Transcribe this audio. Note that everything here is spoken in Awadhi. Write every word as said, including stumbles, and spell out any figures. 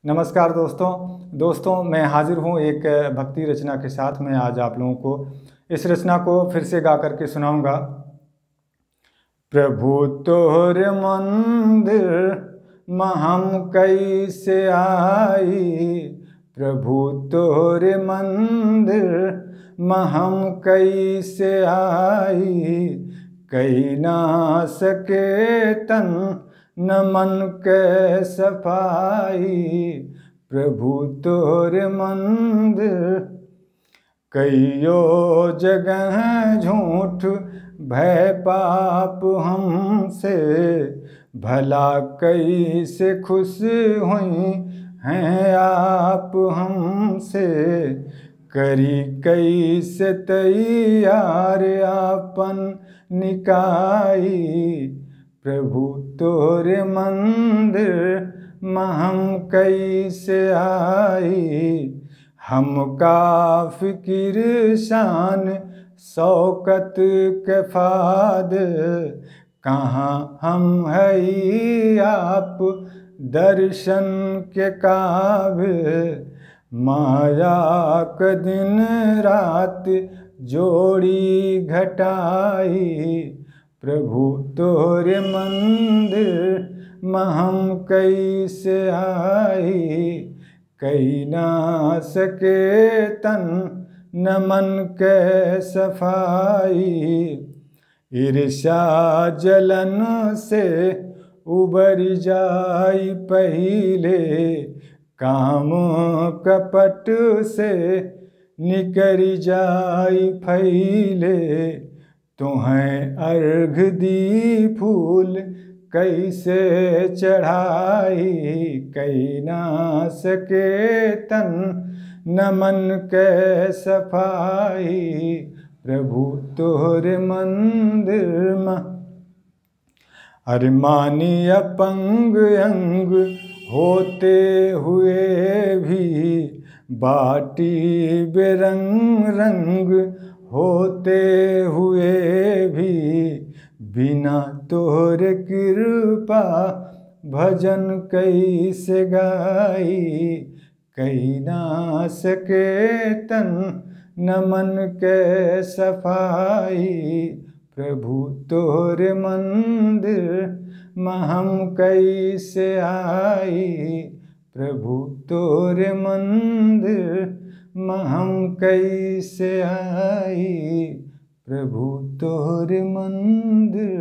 नमस्कार दोस्तों। दोस्तों, मैं हाजिर हूँ एक भक्ति रचना के साथ। मैं आज आप लोगों को इस रचना को फिर से गा करके सुनाऊंगा। प्रभु तोहरे मंदिर म हम कैसे आई, प्रभु तोहरे मंदिर म हम कैसे आई, कई ना सके तन न मन के सफाई, प्रभु तोहरे मंदिर। कइयो जगह झूठ भय पाप हमसे, भला कैसे खुश हुई हैं आप हमसे, करी कैसे तैयार आपन निकाई, प्रभु तोरे मंदिर म हम कैसे आई। हमका फिकिर शान शौकत के फाद, कहाँ हम हई आप दर्शन के काबिल। माया क दिन रात जोड़ी घटाई, प्रभु तोरे मंदिर म हम कैसे आई, कई ना सके तन न मन के सफाई। ईर्ष्या जलन से उबरि जाई पहिले, काम कपट से निकरि जाई फैले। तुहैं अर्घ दी फूल कैसे चढ़ाई, कई ना सके तन न मन के सफाई, प्रभु तोहरे मंदिर म। अरे मानी अपंग अंग होते हुए भी, बाटी बेरंग रंग होते हुए भी, बिना तोहरे कृपा भजन कैसे गाई, कई ना सके तन न मन के सफाई, प्रभु तोहरे मंदिर म हम कैसे आई, प्रभु तोहरे मंदिर म हम कैसे आई, प्रभु तोहरे मंदिर